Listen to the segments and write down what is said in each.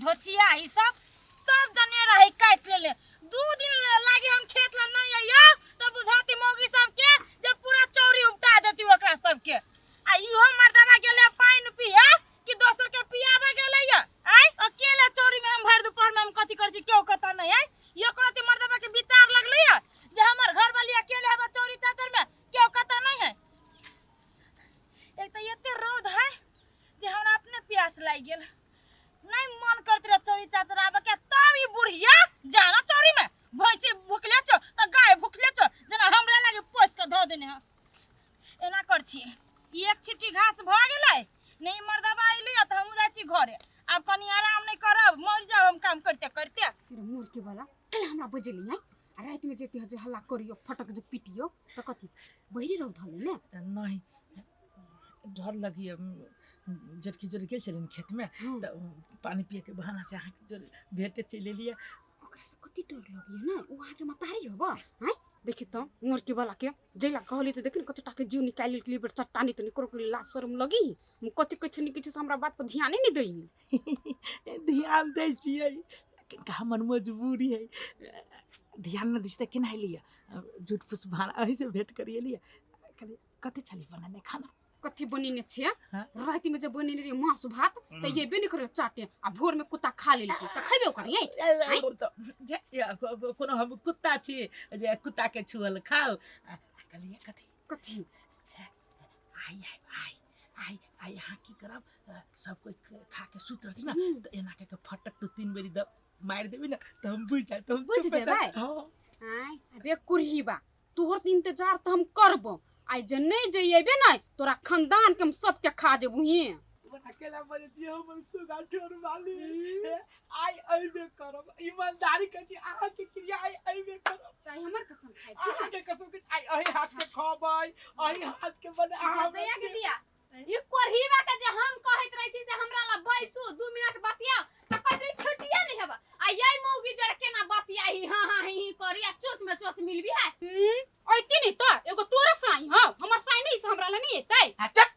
धोचिया ही सब सब जने रहे काट लेले। 2 दिन लागी हम खेत ला नहीं आइयो तो बुझाती मौगी सब के जे पूरा चौरी उपटा देती ओकरा सब के। आ इहो मर्दवा गेले पानि पिए कि दोसर के पियाबे गेले या आय अकेले चौरी में हम भर दोपहर में हम कथी कर छी केओ कत नहीं आय। एकरो ती मर्दवा के विचार लगले या जे हमर घर वाली अकेले हेबे चौरी चाचर में केओ कत नहीं है। एक तो एते रौद है जे हमरा अपने प्यास लागि गेल, नहीं मन करत रहे चौरी चाचर आबे के। तब ई बुढ़िया जाना चौरी में भैंसी भुखले छो त गाय भुखले छो जेना हमरा लागे पोस के धऽ देने हँ। एना कर छी ई एक छिट्टी घास भऽ गेलै नहीं मर्दबा अइलै तऽ हमहूँ जाइ छी घरे, आब कनी आराम नहीं करब मरि जाब हम काम करते करते। रे मूर्ति वाला कल हमरा बजेली नहीं आ रात में जेती जे हल्ला करियो फटक जे पिटियो त कथी बहिरी रौद धले ने। नहीं डर लगी जटकी जोड़ी गेल छलिन खेत में त पानी पिए के बहाना से अहाँ जोड़ी भेटे चलि एलियै। ओकरा से कति डर लगी ने उ अहाँ के मतारी होब हैं। देखी त मूर्ति वाला के जैला कहली त देखी न कते टाके जीव निकालि लेलकै बड़ चट्टानी त निकरो के लाज शरम लगी। हम कथी कहै छनी किछु से हमरा बात पर ध्याने नहीं दै। ध्यान दै छियै लेकिन हमर मजबूरी है, ध्यान न दै छी त केना एलियै झूठ फूस बहाना अहीं से भेंट करी एलियै। कहलियै कते छली बनेने खाना? कथी बनेने छियै? हाँ? राति में जब बनेने रहियै मांस भात त येबे नहीं करे चाटे आ भोर में कुत्ता खा लेलकै त खैबे ओकर यै? ए, जे, या, कोनो हम कुत्ता छी जे कुत्ता के छुअल खाउ। आ, कहलियै कथी? कथी? आइ आइ आइ आइ आइ अहाँ की करब, सब कोई खा के सुत रहती ना त एना के फटक 2-3 बेरी द मारि देबी ना त हम बुझि जाय त हम बुझि चुप जेबै? हाँ। आइ रे कुरही बा तोहर त इंतजार त हम करबो, आइ जे नहीं जइबे ना तोरा खानदान के हम सबके खा जेबू। ही अकेला बजे छी हमर सुगा ठोर वाली। हे, आइ अइबे करब, ईमानदारी कहै छी अहाँ के क्रिया आइ अइबे करब। ताई हमर कसम खाइ छी। अहाँ के कसम के आइ अही हाथ से खबै, अही हाथ के बने अहाँ दया के से- दिया। ई कोरहीबा के जे हम कहैत रहै छी से हमरा ला बैसू 2 मिनट बतियाओ त कहैत रही छुट्टिया नहीं हेबा। आ यही मौगी जरा केना बतियाही हां हां ही ही करी आ चोच में चोच मिलबी है। ऐती नहीं त एगो तोरा साई हौ, हमर साई नहीं से हमरा ला नहीं एतै। आ चुप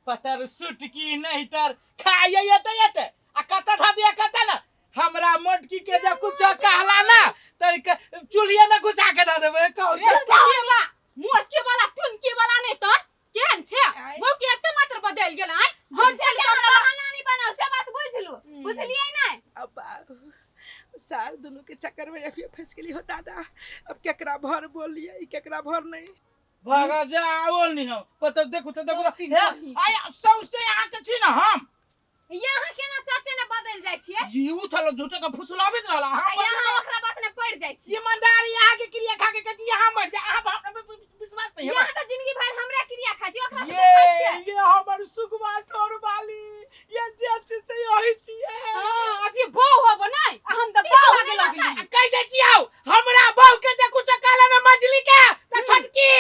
पतर सुटकी नहीं तर खाइए एते एते आ कत था दिया कत ना हमरा मोटकी के जे कुछ कहला ना त एक चूल्हिए में घुसा के द देबै कहू रे साहिबा, मोटकी वाला टुनकी वाला नहीं तर केहन छे? आय। वो के एते मात्र बदल गेल आय। हम हम चल के के हमरा बहाना नहीं बनाओ से बात बुझलु, बुझलियै नै? अब सार दोनों के चक्कर में अभी फंस गेली हो दादा, अब केकरा भर बोलिए केकरा भर नहीं। भागा जा आवल नहीं हम पता देखू त देखू त, सौतीन हे, कही। आय सौसे अहाँ के छी ना हम। यहाँ केना चटे ने बदल जाय छियै? जी उ थल झूठे के फुसलाबैत रहला, अहाँ आ यहाँ ओकरा बात ने पड़ जाय छियै। ईमानदारी अहाँ के क्रिया खा के कहै छी यहाँ मर जा, अहाँ हमरा पे विश्वास नहीं यहाँ है। त जिंदगी भर हमरा क्रिया खा छी, ओकरा से ये खाइ छियै। ये हमर सुगवा ठोर वाली, ये जे छी से यही छियै। हां, अभी बहु होबो नै। हम त की बहु लागे नै लगली? आ कहि दै छी आउ, हमरा बहु के जे कुछ कहला ने मजली के, त छोटकी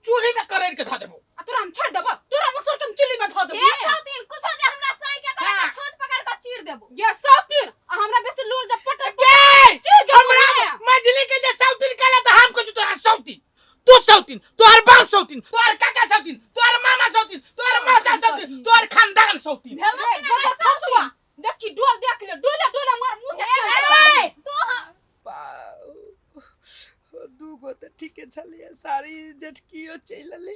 चूल्ही में करेर के धऽ देबो। आ तोरा हम छोड़ देबो, तोरा मसुर के हम चूल्ही में धऽ देबो। हे सौतीन, कुछो जे हमरा साई के कहला हाँ। त छोट पकड़ के चीर देबो। ये सौतीन, आ हमरा बेसी लूल जब पटक गे, चीर देबो हमरा ने। मजली के जे सौतीन कहला त हम कहै छी तोरा सौतीन, तू सौतीन, तोहर बाप सौतीन, तोहर काका सौतीन, तोहर मामा सौतीन, तोहर मौसा सौतीन, तोहर खानदान सौतीन। भेलो रे, कि बगर नै खसुआ, देखी डोल देख ले, डोले डोले मार मुंह के हे चल। रे, तो हम दूगो त ठीके छलियै, सारी जेठकियो चलि एलै।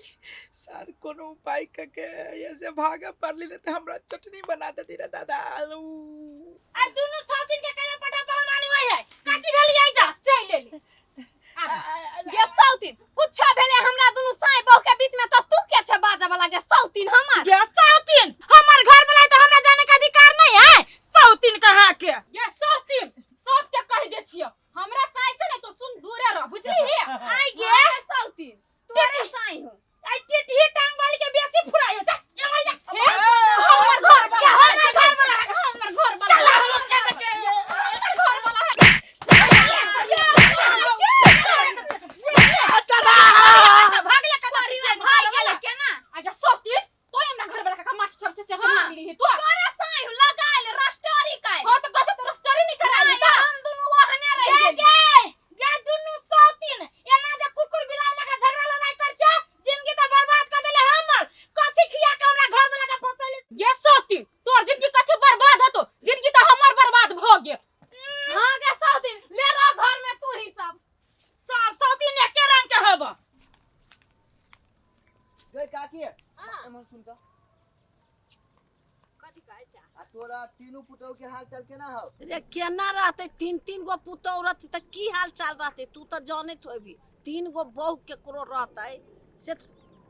सार कोनो उपाय क के ऐसे भागऽ पड़लै नहि तऽ हमरा चटनी बना देती रे दादा। आ दुनू सौतीन के कहियो पटा पहलवानी होय है, कथी भेलियै जा चलि एली। गे सौतीन, कुछो भेलै हमरा दुनू साई बहू के बीच में त तू के छे बाजऽ वाला गे सौतीन हमर? गे सौतीन, हमर घर वाला त हमरा जाने के अधिकार नहीं है, सौतीन कहाँ के? गे सौतीन, सबके कहि दे छियो, हमरा साई से नहीं तो सुन दूरे रह, बुझली हे? आइ गे गे सौतीन, तोरे साई हो। आइ टेटही टांग वाली के बेसी फुराइ हो जा, एमहर जा। हे, हमर घर वाला, हमर घर वाला, हमर घर वाला। तोरा तीनू पुतहु के हाल चाल केना हौ? रे केना रहते, तीन तीन गो पुतहु रहते तऽ की हाल चाल रहते, तू तऽ जानैत होबी। तीन गो बहू केकरो रहते से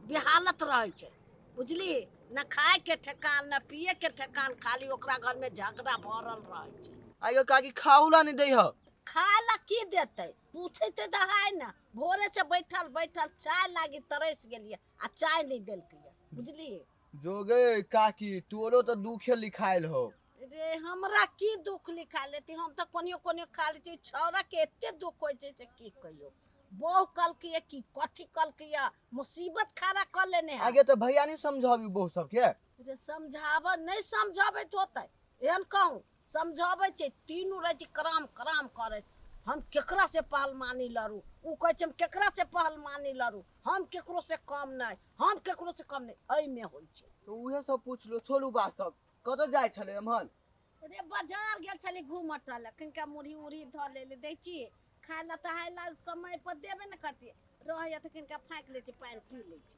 बेहालत रहै छै, बुझली न? खाय के ठेकान न पिए के ठेकान, खाली ओकरा घर में झगड़ा भरल रहै छै। आइयो काकी खाऊ ला नहीं दै हौ? खाय ला की देतै, पूछैते तऽ है ने। भोरे से बैठल बैठल चाय लागी तरस गेलियै आ चाय नहीं देलकै, बुझली? जोगे काकी, तोरो तऽ दुखे लिखायल हो। रे हमरा की दुख लिखा लेती, हम तऽ कोनियो कोनियो खा लै छी। छौड़ा के एते दुख होइ छै से की कहियो। बहु कहलकै कि कथी कहलकै, मुसीबत खड़ा कऽ लेने है। आगे तऽ भैया नहीं समझाबी बहु सबके? रे समझाब नहीं समझाबैत होतै, एहन कहूँ समझाबै छै? तीनू रहै छै कराम कराम करैत। हम केकरा से पहलमानी लड़ू? ओ कहै छै हम केकरा से पहलमानी लड़ू, हम केकरो से कम नहि, हम केकरो से कम नहि। एहिमे होइ छै। तऽ उहे सब पूछलो। छोड़ू बात सब, कतऽ जाइ छलै एम्हर? रे बाजार गेल छली घूमऽ टहले, कनिका मुरही उरही धऽ लेली। दै छियै खाय लए तऽ खाय लए समय पर देबे ने करतियै, रहैया तऽ कनिका फाँकि लै छी, पानि पी लै छी।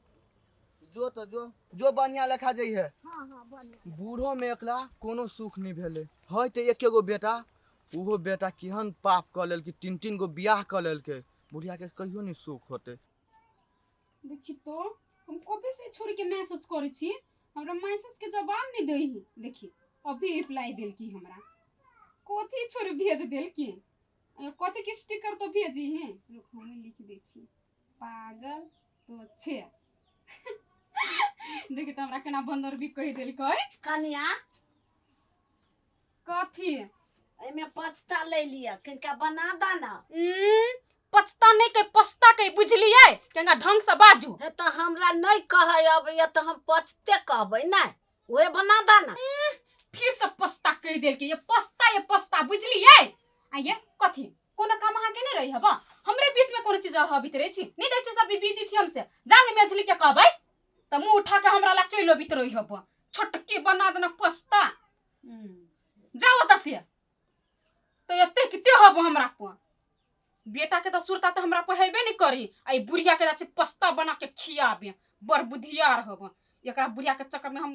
जो तऽ जो जो, बढ़िया लेखा जइहे। हँ हँ, बढ़िआँ। बूढ़ो में एकरा कोनो सुख नहीं भेलै है। तऽ एके गो बेटा, ओहो बेटा केहन पाप कऽ लेलकै, तीन तीन गो बियाह कऽ लेलकै। बुढ़िया के कहियो नहीं सुख होतै। देखी तो, हम कबे से छोड़ी के मैसेज करै छी, हमरा मैसेज के जवाब नहीं दै। देखी, अभी रिप्लाई देलकी हमरा। कथी छोड़ी भेज देलकी? कथी के स्टिकर तो भेजी है? रुक, हम लिख दै छी, पागल तो छे। देखी तो, हमरा केना बंदर भी कहि देलकै। कनिया। कथी? एहिमे पचता ले लिअ, कनिका बना दा ना। पचता नहीं के पछता के, बुझलियै? केना ढंग से बाजू। हे तऽ हमरा नहि कहै अबैया तऽ हम पचते कहबै नहि, उहे बना दा ना। फिर से पछता कहि देलकै। ये पछता, ये पछता, बुझलियै? आ ये कथी कोनो काम अहाँके नहि रही हबा? हमरे बीच में कोनो चीज हबित रहै छी नहि दै छी, सब बिजी छी हमसे। जाउ ने मेझली के कहबै तऽ मुँह उठा के हमरा लग चलि अबित रही हब। छोटकी बना देना पछता, जाउ ओतऽ से। तऽ एते कते हब हमरा पर? बेटा के तऽ सुरता तऽ हमरा पर हेबे नहि करी, आ ई बुढ़िया के जाइ छी पस्ता बना के खियाबे। बड़ बुधियार हब। एकरा बुढ़िया के चक्कर में हम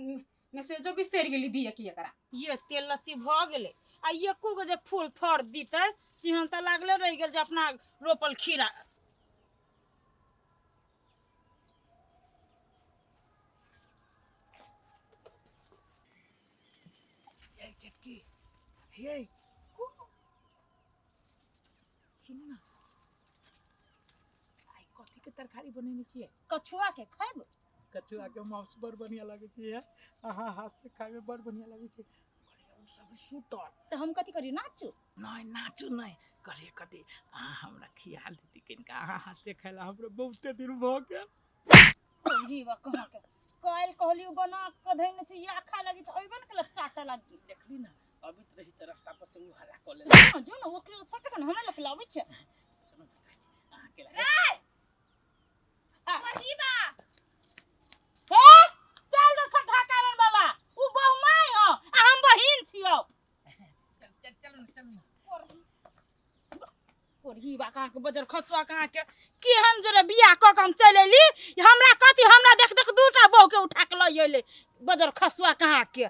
मैसेजो बिसरि गेली दिए कि एकरा। ये तेल लत्ती भऽ गेलै आ एको गो जे फूल फड़ दितै, सिहन तऽ लागले रहि गेल जे अपना रोपल खीरा। ये चटकी, ये सुनू ना, आइ कथी के तरकारी बनेने छियै? कछुआ के। खायब? कछुआ के मांस बड़ बढ़िया लगै छै, अहाँ हाथ से खाय में बड़ बढ़िया लगै छै। कहलियै ओ सब सुतल। तऽ हम कथी करी, नाचू? नहि, नाचू नहि। कहलियै कथी अहाँ हमरा खिया देती कनिका अहाँ हाथ से खाय ला, हमरा बहुते दिन भऽ गेल। जीवा कहाँ के काल्हि कहलियो बना के धैने छै, या खा लगी तऽ अइबे ने केलक चाटे लगी। देखली ना, अबित रही तऽ रास्ता पर से ओ हल्ला कऽ लेलक। जो जो ना, ओकरे चाटे के हमरा लग लाबै छै। सुनू ने, कहै छी, अहाँके कोरहीबा। हे चल दे सठा कारण वाला, उ बहु माय हो आ हम बहिन छियौ। चल चल, चलू ने, चलू ने। कोरही। कोरही बा कहाँ के, बजर खसुआ कहाँ के। केहन जोरे बियाह कऽ के हम चलि अयली, हमरा कथी हमरा देख देख दूटा बहू के उठा के लऽ अयलै, बजर खसुआ कहाँ के।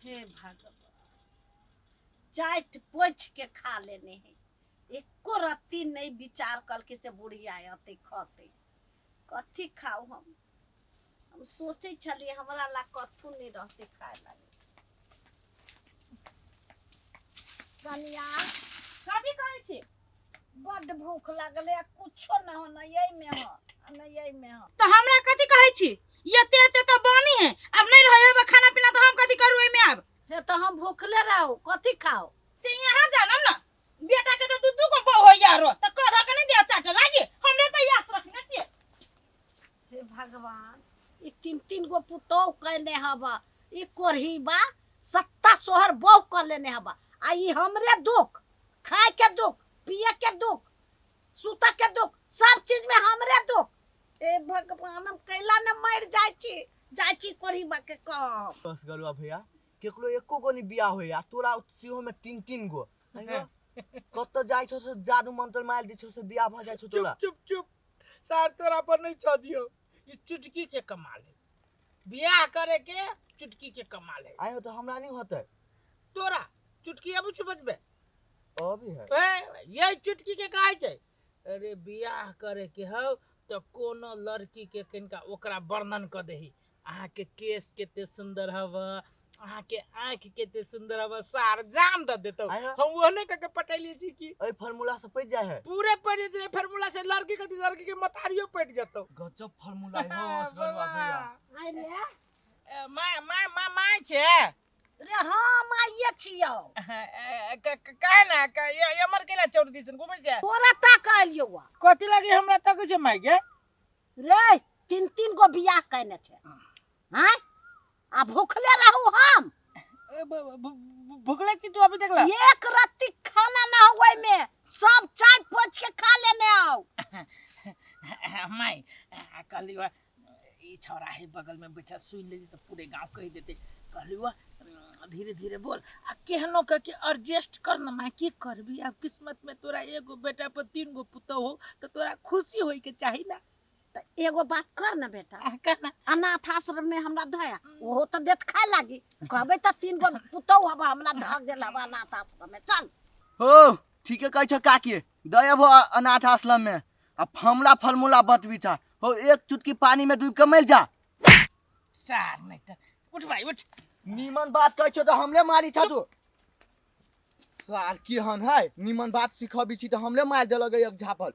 हे भगवान, चाटि पोछि के खा लेने है, एको रत्ती नहीं विचार कलके से बुढ़िया अतै खतै। कथी खाउ हम? हम सोचै छलियै हमरा ला कथू नहीं रहतै खाय लागी। कनिया। कथी कहै छी? बड्ड भूख लागलै आ कुछो न हो, न एहिमे हो आ न एहिमे हो। तऽ हमरा कथी कहै छी? एते एते तऽ बनी है, आब नहीं रहे अब खाना पीना तऽ हम कथी करू एहिमे आब? हे तऽ हम भूखले रहू, कथी खाउ? से यहाँ जानब ना, बेटा के तऽ दू दू गो बहू होइया रो तऽ कधा के नहीं दिया चाटे लागी, हमरे पे याद रखने छियै। हे भगवान, ई तीन तीन गो पुतोह कयने हब, ई कोढ़ीबा सत्ता सोहर बहु कर लेने हब आ ई हमरे दुख, खाय के दुख, पिए के दुख, सुत के दुख, सब चीज में हमरे दुख। हे भगवान, हम कैला न मर जाइ छी? जाइ छी कोढ़ीबा के कहब। बस गलुआ भैया, केकरो एको गो नहीं बियाह होइया, तोरा सेहो में तीन तीन गो। आँय गो? कतऽ जाइ छौ से जादू मंत्र मारि दै छौ से बियाह भऽ जाइ छौ तोरा। चुप चुप चुप सार, तोरा पर नहीं छह दियो। ई चुटकी के कमाल है, बियाह करे के चुटकी के कमाल है। आयो तो हमरा नहीं होते। तोरा चुटकी अभी चुपचबे अभी है। ए, यही चुटकी के कहै छै। अरे बियाह करे के हौ तो कोनो लड़की के कनिका ओकरा वर्णन क देही, अहाँ के केस कते सुंदर हव, अहाँ के आँखि कते सुंदर हव, सार जान द देतौ। आयो। हम ओहने क के पटैलिए छी कि एहि फार्मूला से पचि जाइ है। पूरे पड़ जेतै फार्मूला से, लड़की के लड़की के मतारियो पटि जेतौ। गजब फार्मूला है हो असगरुआ भैया। आइ रे। ए, माय माय माय माय छै। रे हाँ माइये छियौ। काहे ना एमर केला चौर दिसन घुमै छै? तोरा ताक एलियौ। कथी लागी हमरा तकै छै माय गे? रे तीन तीन गो बियाह कयने छै। आँय, आ भूखले रहू हम? ए, भुखले छी तू अभी देखला? एक रत्ती खाना ना हो में, सब चाट पोछ के खा लेने आओ। माय कहली वा ई छौड़ा है बगल में बैठल, सुन लेती तो पूरे गांव कह देते। कहली वा धीरे धीरे बोल आ केहनो कह के एडजस्ट कर न माय, की करबी अब किस्मत में तोरा एगो बेटा पर 3 गो पुतोह हो तो तोरा खुशी होई के चाही ना। त एगो बात कर न बेटा। आ, कर ना। अनाथ आश्रम में हमरा धया, ओहो तो देत खाए लागी। कहबै त 3 गो पुतोह हबा हमरा धऽ गेल हबा अनाथ आश्रम में। चल। हो ठीके कहै छौ काकी, दऽ अबहो अनाथ आश्रम में आ फमला फलमूला बतबी छा हो, एक चुटकी पानी में डूब के मर जा। सार नहीं त उठ भाई उठ। नीमन बात कहै छौ तऽ हमले मारी छा तू। सार केहन है, नीमन बात सिखबी छी तऽ हमले मारि देलक एक झापल।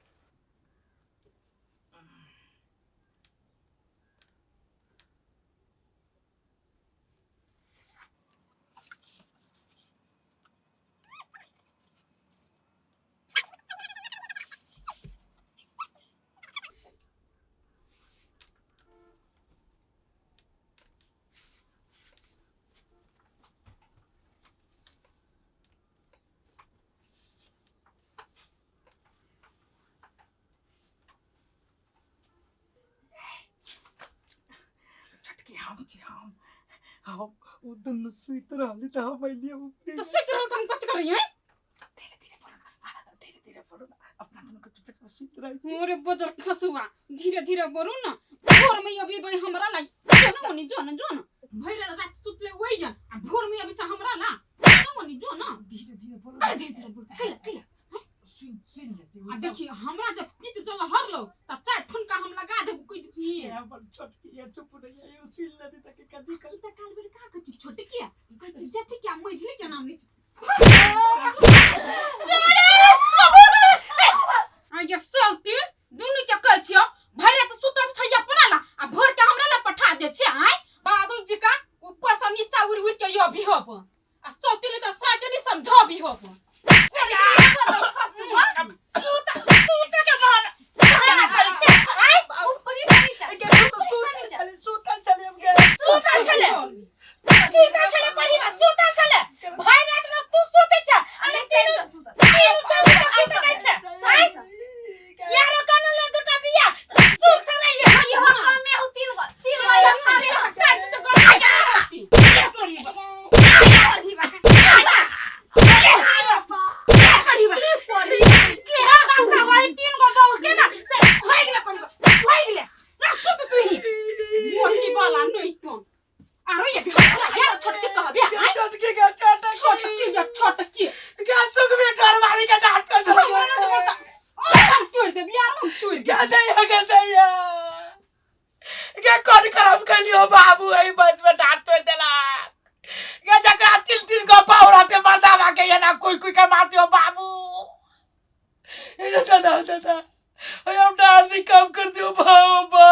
छोटकी हम छी, हम हम उ दुनू सुति रहली तऽ हम अइलियै ऊपरे। तो सुति रहल तऽ हम कथी करियै? धीरे धीरे बोलो ना, धीरे धीरे बोलो ना, अपना दुनू के चुप चुप सुति रहै छी। मोरे बदर खसुआ, धीरे धीरे बोलू ना, भोर में अभी भाई हमरा ला जो ना ओनी, जो ना जो ना, भरि रात सुतले वही जन आ भोर में अभी छ हमरा ला जो ना ओनी जो ना। धीरे धीरे बोलो। कैला धीरे धीरे बोल, कैला कैला सुन सुन लेती आ देखी हमरा जब पीत जल हरलो त चार फुनका हम लगा देब कोई छी। ये अपन छोटकी ये चुप नहीं ये सुन लेती त के कदी तू त काल बेर का कहै छी छोटकी कहै छी जेठकी आ मझली के नाम लै छी। आ ये सौती दुनू के कहै छियौ भरि रात सुतब छै अपना ला आ भोर के हमरा ला पठा दे छै। आय बादल जी का ऊपर से नीचा उड़ उड़ के यो भी होब आ सौती नहीं त साके नहीं समझो भी होब। खसुआ सुत सुत के बहाना बहाना करै छै। आय ऊपरी से नीचा, सुतल छली हम गे। सुतल छले, सुतल छले पढ़ीबा, सुतल छले भरि रात में तू सुतै छ आ अरे तीनू सुतल, तीनू सब के सुतै नै छै। आय यारो कान ले दुटा बिया सुख से रहिए। इहो कमे हु 3 गो, 3 गो इहो कमे हु। काट त गड़ जाती पढ़ी बा। पढ़ीबा पढ़ी के दास्ता वही 3 गो बहू के ना से होई गेले पढ़ीबा, होई गेले ना सुत तू ही मोटी वाला नहीं तो आरो ये भी यार छोटकी कहबे। आय छोटकी के छोटकी छोटकी या छोटकी गे सुखबी डरवाली के डांट चल हमरा तो बोलता हम तोड़ देब यार, हम तोड़ गे देब। दैया गे दैया गे कोन करम कलियो बाबू एहि बस में डांट तोड़ देलक गे। जकरा 3 3 गो पाव रहते मर्दावा के एना कोई कोई के मारते हो बाबू। ए दादा दादा हम डांट दी कम कर दियो बाबा।